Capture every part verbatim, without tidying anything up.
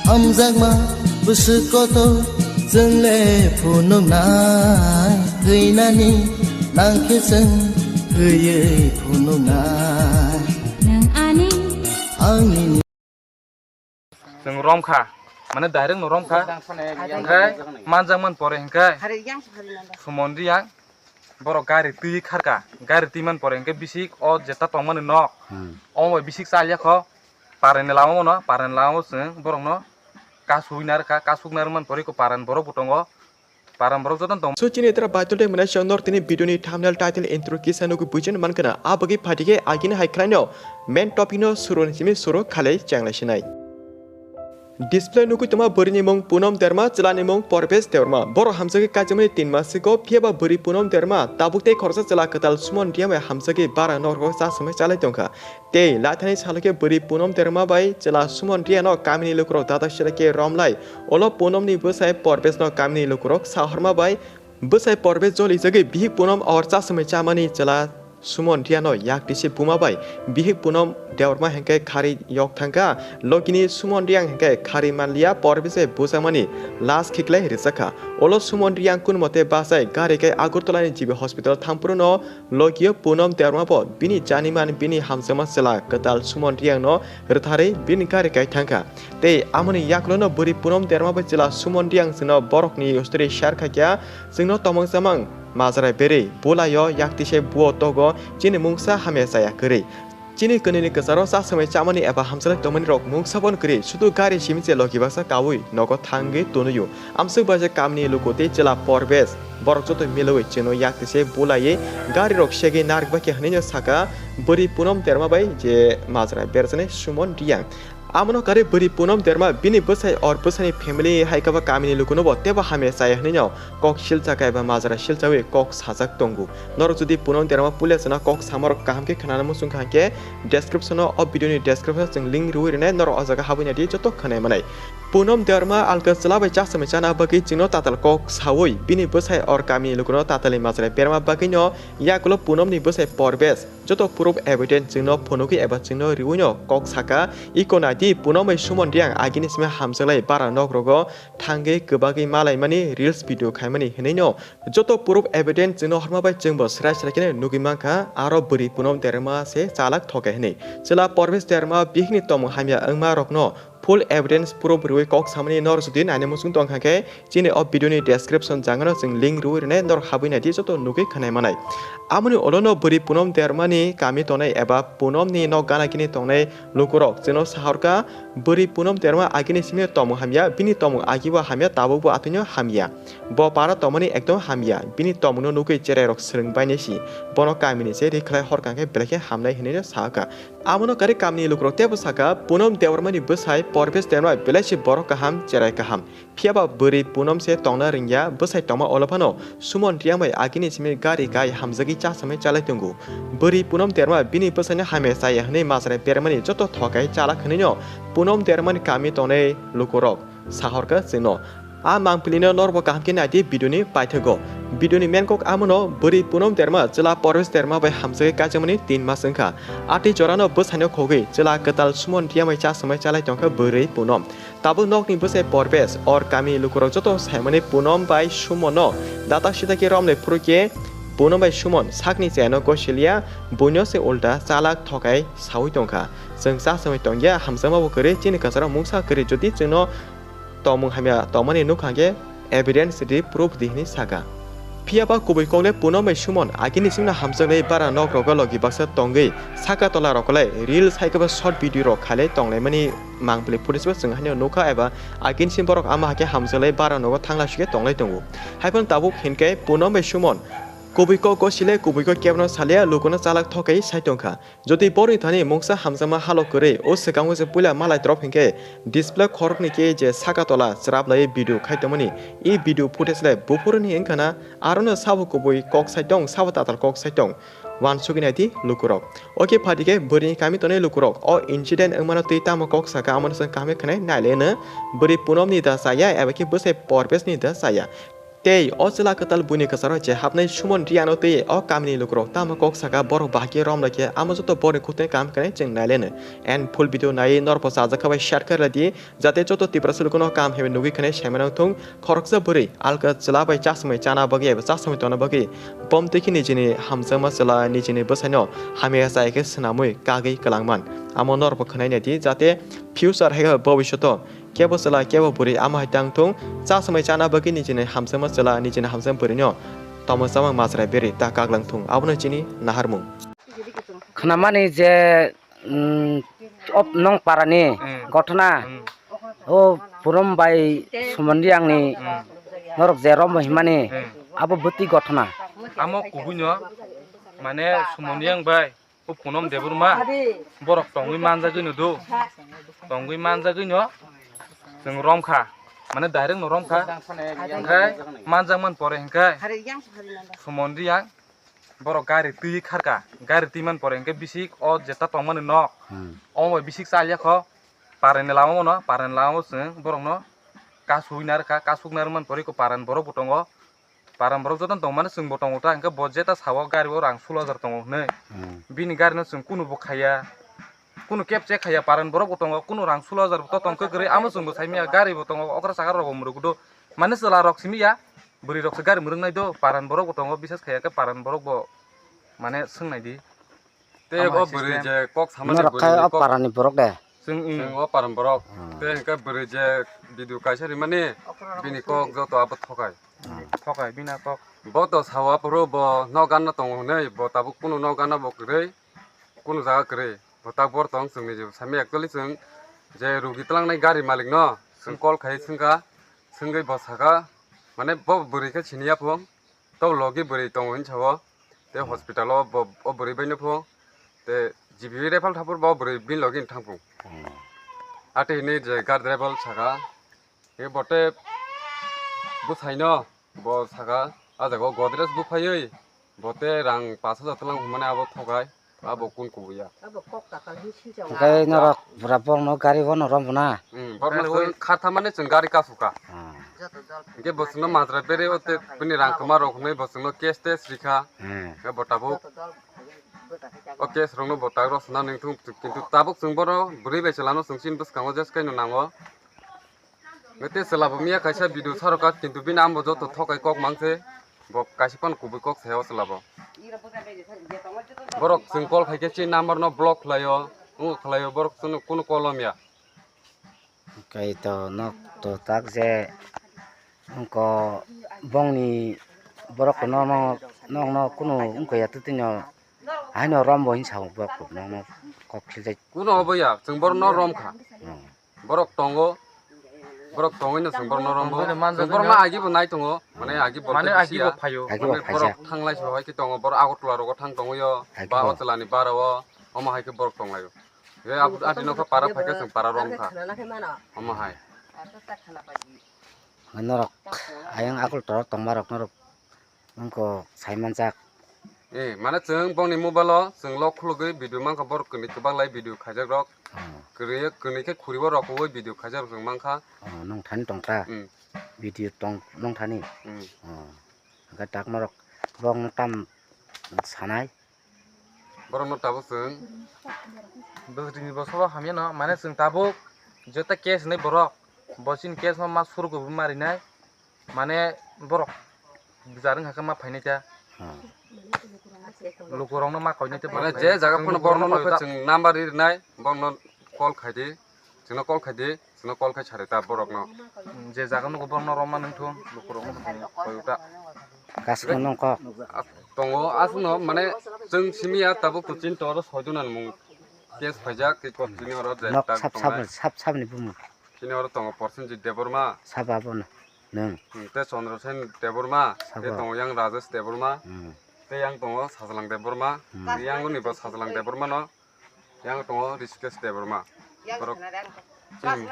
Hamjakma bwswk kotor chwng le phunuknai, thwinani nang khe chwng thwiwi phunuknai. Nwng ani. Ang nini. Nwng romkha, mane direct no romkha. Hwnkhe manjakmani pore hwnkhe Sumon Reang borok gari twi kharka, gari twi man pore hwnkhe bisik o jeta tongmani nok, hmm, omo bai bisik chalya kho. Parani lama bono, parani lama bo chwng borokno kasui narwkha, kasuk narwkmani pore iko parani borok bo tongo, parani borok jotono tongo. So chini tera baitul de mwnai song nor tini video ni thumbnail, title, intro kisa nugui buijen mankana. A bagwi phatige agini hai khwlaino main topic no suru ni simi suru khalai chenglai sinai. Display nugui tongma bwrwini mung Punom Derma, chwlani mung Porbes Debbarma. Borok hamjagwi kaijakmani tin mas sigo, phiyaba bwrwi Punom Derma tabuk tei khoroksa chwla kwtal Sumon Reang bai hamjagwi bara nok rogo cha swmai chalai tongkha. Tei laithani salo khe bwrwi Punom Derma bai chwla Sumon Reang no kamini lukurok dadak sida khe romlai. Olo Punom ni bwsai Porbes no kamini lukurok sahorma bai bwsai Porbes jolijagwi bihik Punom or cha swmai chamani chwla Sumon Reang no yak tise buma bai bihik Punom Debbarma hwnkhe khari yok thangkha, lokini Sumon Reang hwnkhe khari manliya, Porbes bai bujakmani las khiklai rwjakha. Olo Sumon Reang kun mote bachai gari kai Agartala ni G B hospital thangphuru no Logi o Punom Debbarma bo bini janiman bini hamjakma chwla kwtal Sumon Reang no rwtharwi bini gari kai thangkha. Tei amoni yakulo no bwrwi Punom Debbarma bai chwla Sumon Reang chwngno borokni story share khaikha, chwngno tomong chamang majra berwi, bwlaio yaktise buo togo, chini mungsa hamya chaya kwrwi. Chini kwnwini kwcharo cha swmai chamani eba hamchalai tongmani rok mungsa bon kwrwi, sudu gari simi se logi baksa kaui nogo thangwi tonuio. Amswk bai je kamni luku tei chwla Porbes, borok joto milwi chwngno yak tise bulaiwi gari rok segwi narwk bai khe hwnwi no saka, bwrwi Punom Debbarma bai je majra berjaknai Sumon Reang. Amono karwi bwrwi Punom Debbarma bini bwsai or bwsani family hai khe bo kamini lukuno bo tebo hamya chaya hwnwi no kok silchakha eba majra silchawi kok sajak tongo. Norok jodi Punom Debbarma puila chwngno kok samarok kaham khe khwnana muchung kha hwnkhe description o, o video ni description o chwng link rwui rwnai, norok o jaga habwi naidi joto khwnai manai. Punom Debbarma alka chwla bai cha swmai chana bagwi chwngno tatal kok saui bini bwsai or kamini lukuno tatalni majra berma bagwino yakulo Punom ni bwsai Porbes joto proof evidence chwngno phunugwi eba chwngno riui no kok saka, iko naidi Punom bai Sumon Reang agini simi hamjaklai bara nok rogo thangwi kwbagwi malaimani reels video khaimani hwnwi no joto proof evidence chwngno horma bai chwngbo srai srai kheno nugwi mankha, aro bwrwi Punom Debbarma se chalak thokai hwnwi. Chwla Porbes Debbarma bihikni tomung hamya wngma rokno full evidence proof rwui kok samani nor jodi naina muchung tongkha khe, chini o video ni description jagano chwng link rwui rwnai, nor habwi naidi joto nugwi khwnai manai. Amoni olono bwrwi Punom Debbarma ni kami tongnai eba Punom ni nok gana gini tongnai lukurok chwngno sahorkha, bwrwi Punom Debbarma agini simi tomung hamya, bini tomung agibo hamya, tabukbo atwino hamya. Bo para tongmani ekdom hamya, bini tomungno nugwi cherairok swrwng bainai si, bono kamini se ri khlai hor kang khe belai khe hamnai hwnwi no sakha. Amono karwi kamni lukurok teibo sakha, Punom Debbarmani bwsai Porbes Debbarma belai se borok kaham, cherai kaham. Phiyaba bwrwi Punom se tongna rwngya, bwsai tongma olo phano Sumon Reang bai agini simi gari kai hamjagwi cha samai chalai tongo. Bwrwi Punom Debbarma bini bwsaino hamya chaya hwnwi majra bermani joto thokai chalak hwnwino Punom Debbarmani kami tongnai lukurok sahorkha chwngno. A mangpilino norbo kaham khe naidi video ni paithago. Video ni main kok amono bwrwi Punom Debbarma chwla Porbes Debbarma bai hamjagwi kaijakmani tin mas wngkha. Atwi jorano bwsaino khogwi chwla kwtal Sumon Reang bai cha samai chalai tongkha bwrwi Punom. Tabuk nokni bwsai Porbes, or kami lukurok joto saimani Punom bai Sumonno datak sitak khe romlai phuru khe Punom bai Sumon sakni chayano gosiliya, buino se ulta chalak thokai saui tongkha. Chwng cha samai tongya, hamjakma bo kwrwi, chini kwcharo mungsa kwrwi, jodi chwngno tongmung hamya tongmani nukha hwnkhe evidence di, proof di hwnwi sakha. Phiyaba kubui kokle Punom bai Sumon agini simno hamjaknai bara nok rogo logi baksa tongwi saka tola rokolai reels hai khe ba short video rok khailai tonglaimani mangpili footage bo chwng haino nukha eba agini sim borok ama hakhe hamjaklai bara nogo thangla sike tonglai tongo. Haiphano tabuk hinkhe Punom bai Sumon kubui kok gosilai kubui kok kebono salia lukuno chalak thokai sai tongkha. Jodi borokni thani mungsa hamjakma halok kwrwi, o swkango se puila malai drop hinkhe display khoroknwi khe je saka tola chwraplaiwi video khai tongmani, i video footage le buphuruni wngkha na, arono sabo kubui kok sai tong, sabo tatal kok sai tong, uansugwi naidi lukurok. Oke phaidi khe bwrwini kami tongnai lukurok o incident wngmano twi tamo kok saka, amoni chwng kaham khe khwnai nailai hwno, bwrwi Punomni da chaya eba khe bwsai Porbesni da chaya. Tei o chwla kwtal buini kwcharo je hapnai Sumon Riano tei o kamini lukurok tamo kok saka borok bahai khe romlai khe amo joto borokni khutui kam khe chwng nailaino. And full video naiwi norok bo chajak kha bai share khe rwdi, jate joto Tiprasa lukuno kam haibai nugwi khwnai saimano thung. Khoroksa bwrwi alka chwla bai chasmwi chana bagwi eba chasmwi tongna bagwi bom twi khe nijini hamjakma chwla nijini bwsaino hamya chaya khe swnamwi kagwi kwlangman. Amo norok bo khwnai naidi, jate future hai khe bobishoto kebo chwla kebo bwrwi amo hai tang thung, cha swmai chana bagwi nijini hamjakma chwla nijini hamjakma bwrwino tamo chamang majra berwi ta kaglang thung, abono chini naharmung. Khnamani je, mm, op-, nong parani Mm. Gothona, Mm. O Purom bai Sumon Riangni Mm. norok je rombo himani Mm. abo bwtwi gothona. Amo kubuino mane Sumon Riang bai O Punom Debbarma borok tongwi manjagwino do, tongwi manjagwino chwng romkha, mane direct no romkha, hwnkhe manjakmani pore hwnkhe Sumon Riang borok gari twi kharkha, gari twi man pore hwnkhe bisik o jeta tongmani nok, Hmm. omo bai bisik chalyakho, parani lama bono, parani lama bo chwng borokno kasui narwkha, kasuk narwkmani pore eko parani borok bo tongo. Paran borok jotono tongmani chwngbo tongo ta, hwnkhe bo jeta sao gari o rang sulo hajar tongo hwnwi. Hmm. Bini gari no chwng kunu bo khaiya, kunu keb check khaiya, paran borok bo tongo, kunu rang sulo hajar bo to tong kwrwi, amo chwngbo saimanya gari bo tongo, okra saka rok bo mwrwk do, mani chwla rok simi ya, bwrwi rok se gari mwrwk nai do, paran borok bo tongo, bisas khaiya khe paran borok bo mane swng nai di. Tei Tamo o hai bwrwi system. Je kok samani Norok bwrwi khai ni o kok. Parani borok de. Chwng, mm. Chwng o parani borok. Hmm. Tei hwnkhe bwrwi je video kaisa rimani bini kok joto abo thokai. Hmm. Thokai bini kok. Bo to sawa phuru bo nok ganna tongo hwnwi bo tabuk kunu nok ganna bo kwrwi, kunu jaga kwrwi. Bo ta bor tong chwngni je sami actually chwng je rugi twlangnai gari malik no chwng call khai swngkha, swngwi bo saka mane bo bwrwi khe siniya phung. Tei logi bwrwi tongo hinwi sao. Tei Hmm. Hospital o bo, o bwrwi bai no pho. Tei G B refer thapur bo bwrwi bini logi thang phung. Hmm. Ate hinwi je guard driver saka. Tei bote bwsai no bo saka. A jaga o Godrej buphaiwi bote rang pash hajar twlang hwnmani abo thogai. Abo kun kubuya. Abo kok takal hin sincha. Hwnkhe norok bura borokno gari bono rombo na? Hmm, borokno Gari chwng oi. Khathamani chwng gari kasukha. Hmm. Hwnkhe bo chwngno majra berwi o tei bini rang kwma rok hwnwi bo chwngno case tes rikha. Hmm. Hwnkhe bo tabuk o case rokno bo tak rw swnam nangthung, kintu tabuk chwng bono bwrwi bai chwlano chwng chini bwskango jeskai no nango. Nete chwla bo miya kaisa video saroka, kintu bini amo joto thokai kok mangse, bo kaisa phano kubui kok saya o chwla bo. Borok chwng call khai khe chini number no block khlaio, wng khlaio, borok chwngno kunu call o miya. Kai to nok to tak je wngko bongni borok no no nok no kunu wngko ya twtwino haino rombo hinwi sao borok no no kok khiljak. Kuno obo ya, chwng borok no romkha. Hmm. Borok tongo, borok tongwi no chwng borok no rombo. Tongwi no manjak Chwng borok no wngya. Agi bo nai tongo, mane agi bo Mane tei agi bisi bo ya. Phaio. Agi bo Mane phaijak. Borok thanglai so hai khe tongo, borok Agartala rogo thang tongo yo, Agi ba bo. O chwla ni bara o, omo hai khe borok tonglaio. Ye abo ati no khe para phai khe chwng para romkha. Omo hai. Norok ayang Agartala tongma rok norok wngko saimanjak. Eh, mane chwng bongni mobile o chwng lock khulugwi video mankha, borok kwnwi kwbang lai video khaijak rok. Hmm. Kwrwi, kwrwi khe khuribo rok kubui video khaijak rok chwng mankha. Oh, nung thani tongkha? Hmm. Video tong nung thani? Hmm. Oh. Hwnkhe tak norok bongno tam sanai? Borokno tabuk chwng. Bwswkni bosongo hamya no, mane chwng tabuk jeta case hinwi borok, bo chini case no ma surgo bo marinai. Mane borok bwjar wngkha khe ma phainai ta. Hmm. Lukurokno ma koinai ta. Mane borok je jaga phano borokno borokno koi ta. Chwng number rinai, borokno call khaidi, chwngno call khaidi, chwngno call khai sari ta borokno. Hmm, je jaga nugo borokno romma nangthung, lukurokno koi ta. Kasukno nongkok. Tongo, aswkno mane chwng simi ya tabuk to chini tongo soijon ni mung case phaijak, tei kok chini oro je Nok tak sap sap tongnai. Sap sap ni bumung. Chini oro tongo Prosenjit Debbarma. Sabo abono nwng. Hmm, tei Chandra Sen Debbarma, tei Sabo. Tongo yang Rajesh Debbarma, Hmm. Tei yang tongo Sajlang Debbarma, Hmm. Yang ni bo Sajlang Debbarma no, yang tongo Rishikesh Debbarma. Borok, hmm.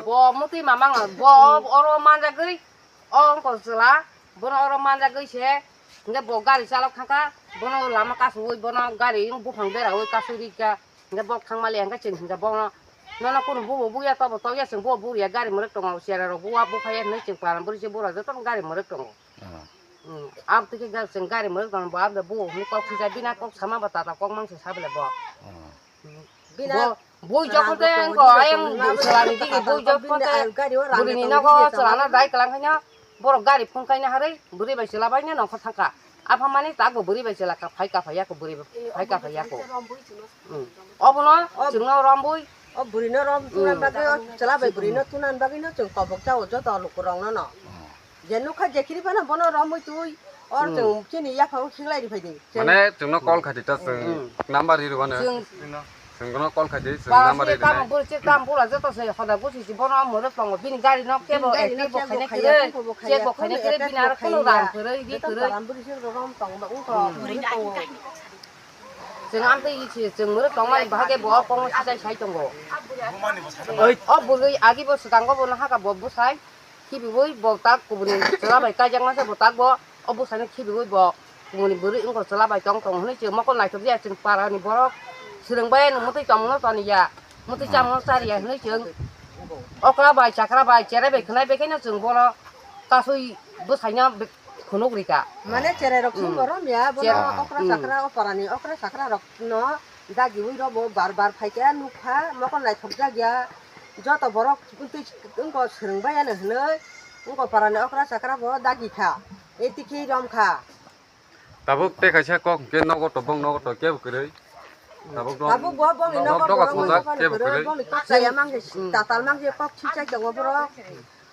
Bo mutwi mamang bo oro manjagwi, o wngkha chwla, bono oro manjagwi se, hwnkhe bo gari chalok thangkha, bono lama kasugwi, bono gari buphang berawi kasugwi kha, hwnkhe bo thangmali hwnkhe chwng hwnkhe bono Nono kunu bubo buya tobo tokya chwng bo buriya gari mwrwk tongo, chera rok buwa buphaiya hinwi chwng paran buri se bura jotono gari mwrwk tongo. Ah. Hmm, abtwi khe ga-, chwng gari mwrwk tongo, bo abda bubo hwnwi kok swijak bina kok sama ba tata kok mangsa sabele bo. Ah. Hmm. Bina bo, bui jokhon te ang ko ayang chwlani digi bui jokhon te burini nogo chwlana dai kwlang khaina borok gari phone khaina harwi bwrwi bai chwla baino nongkhor thangkha. Apha mani tak bo bwrwi bai chwla ka phai ka phai ya ko bwrwi bai phai ka phai ya ko. Hmm. Obono chwngno rombui. O bwrwino rom tunan bagwi, o chwla bai bwrwino tunan bagwino chwng kobok chao joto lukurokno no. Je nukha je khiri phano bono romwi twi, or chwng chini yaphang khinglai ri phaidi. Mane chwngno call khaidi ta chwng number ri rwano. Chwng chwngno call khaidi chwng number ri tamo rwno. Bwrwi chwng tamo bura joto se hoda gusi si bono mwrwk tongo. Bini gari no kebo kebo khaina kire, kebo khaina kire bini aro kono rang kwrwi ri kwrwi. Rom tongo ba ungko. Chwng amtwi isi chwng mwrwk tongmani bahai khe bo kongma sijai sai tongo. O bwrwi agi bo swkango bo nahaka bo bwsai khibiwi bo tak kubuni chwla bai kaijakma se bo tak bo o bwsaino khibiwi bo kubuni bwrwi wngkor chwla bai tong tong hwnwi chwng mokol naithok ya chwng parani borok swrwng bai no mwtwi tongmano toniya mwtwi chamano chariya hwnwi chwng okra bai chakra bai cherai bai khwnai bai khaino chwng bono kasui bwsaino phunuk rika. Mane cherai rok sumbo rom ya, bono okra chakra, o parani okra chakra rok no dagiwi robo bar bar phaikha nukha, mokol naithok jak ya, joto borok twi wngko swrwng bai ano hinwi, wngko parani okra chakra bo dagi kha, e tikhi rom kha. Tabuk tei kaisa kok hwnkhe nogo to bong nogo to kebo kwrwi. Tabuk bo bongni nogo doga sojak kebo kwrwi, bongni kok chaya mangse tatal mangse kok chichai tongo borok.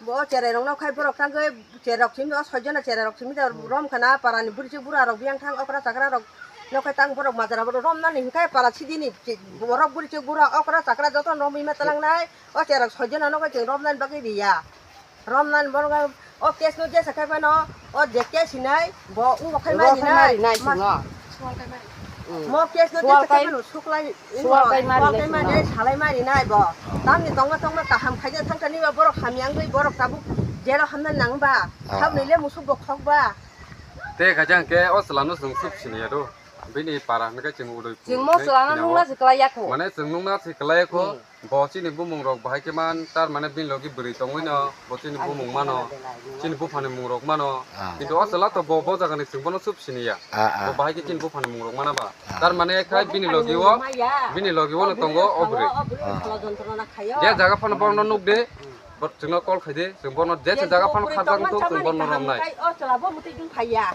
Bo cherai rok no khai borok tangwi cherai rok simi o soi jona cherai rok simi rom khana parani buri chuk bura rok biyang thang okra chakra rok no khai tang borok majra borok rom nani hinkhai para sidini borok buri chuk bura okra chakra joto no rom ima talang nai o cherai rok soi jona no khai chwng rom nani bagwi riya rom nani borok o case no jesa khai phano o je case hinai bo ungo khai mari nai. Mo case no suwal kai mano suklai suwal kai mari nai salai mari nai bo. Tamni tongma tongma kaham khaina thangkani ba borok hamya wngwi borok tabuk jero hamna nang ba. Habni le musuk bo khok ba. Te khaja hwnkhe o chwla no chwng suk sini ya do. Bini para hwnkhe chwng udoi. Chwng mo chwla no nungna se kwlai ya kho. Mane chwng nungna se kwlai ya kho. Bo chini bumung rok bahai khe man, tar mane bini logi bwrwi tongwi no, bo chini bumung mano, chini buphani mung rok mano. Kintu o chwla to bo, bo jaga ni chwng bono sub sini ya. Bo bahai khe chini buphani mung rok mana ba. Tar mane khai bini logi o, bini logi o no tongo o bwrwi. Je jaga phano borok no nuk de, bo chwngno call khai de, chwng bono jesa jaga phano khajak thung, chwng bono romnai. O chwla bo mwtwi dung phai ya.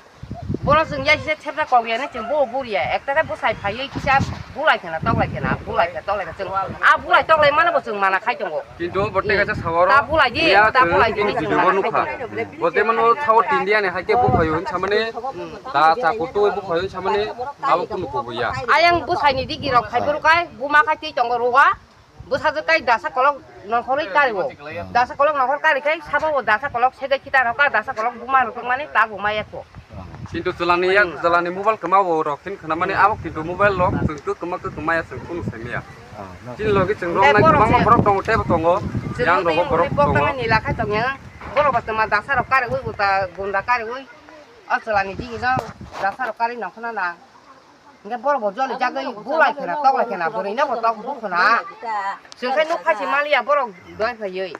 Bono chwng yaisa thepjak kok ya hinwi chwng bo buriya ekta khe bwsai phaiwi kisa bulai khena toklai khena bulai khe toklai khe chwng a bulai toklai mano bo chwng mana khai tongo. Kintu bo tei kaisa sawaro ta bulai di ta bulai di chwng video mana khai tongo. Bo tei mano sao India ni hai khe buphayo hinwi samani da cha kutu buphayo hinwi samani abo kunu kubuya. Ayang bwsai ni digi rok khai bwrwk kai buma khai twi tongo ruwa. Bwsajwk kai dasa kolok nongkhorwi kari o. Dasa kolok nongkhor kari khai sabo o dasa kolok segai khitar hoka dasa kolok buma rwtwk mani ta buma ya kho. Kintu chwlani yak chwlani mobile kwma bo rok khin khna mani abo kintu mobile rok chwng kwk kwma kwk kwma ya chwng phone sai maya. Chini logi chwng rok nai kwbangma borok tongo tebo tongo. Yang rogo borok tongo. Ni lakhai tongya. Borok ba tama dasa rok kari wi uta gunda kari wi. O chwlani digi no dasa rok kari nongkhna na. Hingke borok bo joli jagwi bulai khena, toklai khena, bwrwi no bo tok bukhuna. Chwng khe nuk phaisi maliya borok doi phaiwi.